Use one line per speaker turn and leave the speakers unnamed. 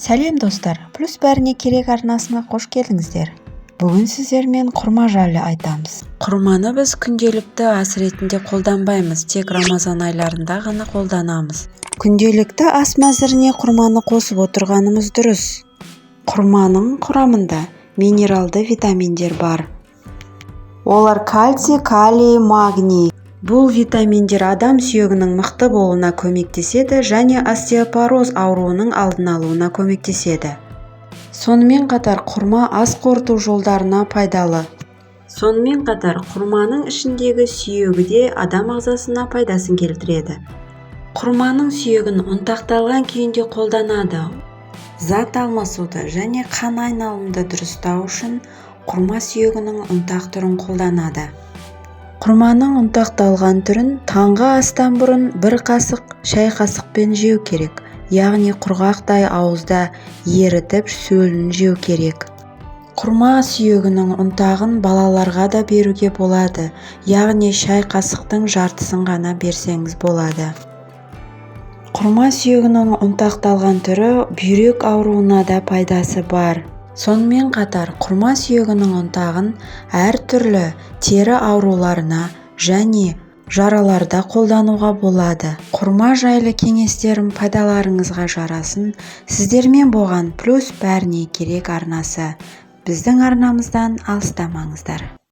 Сәлем, достар! «Плюс бәріне керек» арнасына қош келдіңіздер! Бүгін сіздермен құрма жайлы айтамыз. Құрманы біз күнделікті ас ретінде қолданбаймыз, тек Рамазан айларында ғана қолданамыз. Күнделікті ас мәзіріне құрманы қосып отырғанымыз дұрыс. Құрманың құрамында минералды витаминдер бар. Олар: кальций, калий, магний. Бұл витаминдер адам сүйегінің мықты болуына көмектеседі және остеопороз ауруының алдын алуына көмектеседі. Сонымен қатар құрма ас қорыту жолдарына пайдалы. Сонымен қатар құрманың ішіндегі сүйегі де адам ағзасына пайдасын келтіреді. Құрманың сүйегін ұнтақталған күйінде қолданады. Зат алмасуды және қан айналымды дұрыстау үшін құрма сүйегінің ұнтақ түрін қолданады. Құрманың ұнтақталған түрін таңғы астан бұрын бір қасық шай қасықпен жеу керек, яғни құрғақтай ауызда ерітіп, сөлін жеу керек. Құрма сүйегінің ұнтағын балаларға да беруге болады, яғни шай қасықтың жартысын ғана берсеңіз болады. Құрма сүйегінің ұнтақталған түрі бүйрек ауруына да пайдасы бар. Сонымен қатар құрма сүйегінің ұнтағын әртүрлі тері ауруларына және жараларда қолдануға болады. Құрма жайлы кеңестерім пайдаларыңызға жарасын. Сіздермен болған «Плюс бәріне керек» арнасы. Біздің арнамыздан алыстамаңыздар.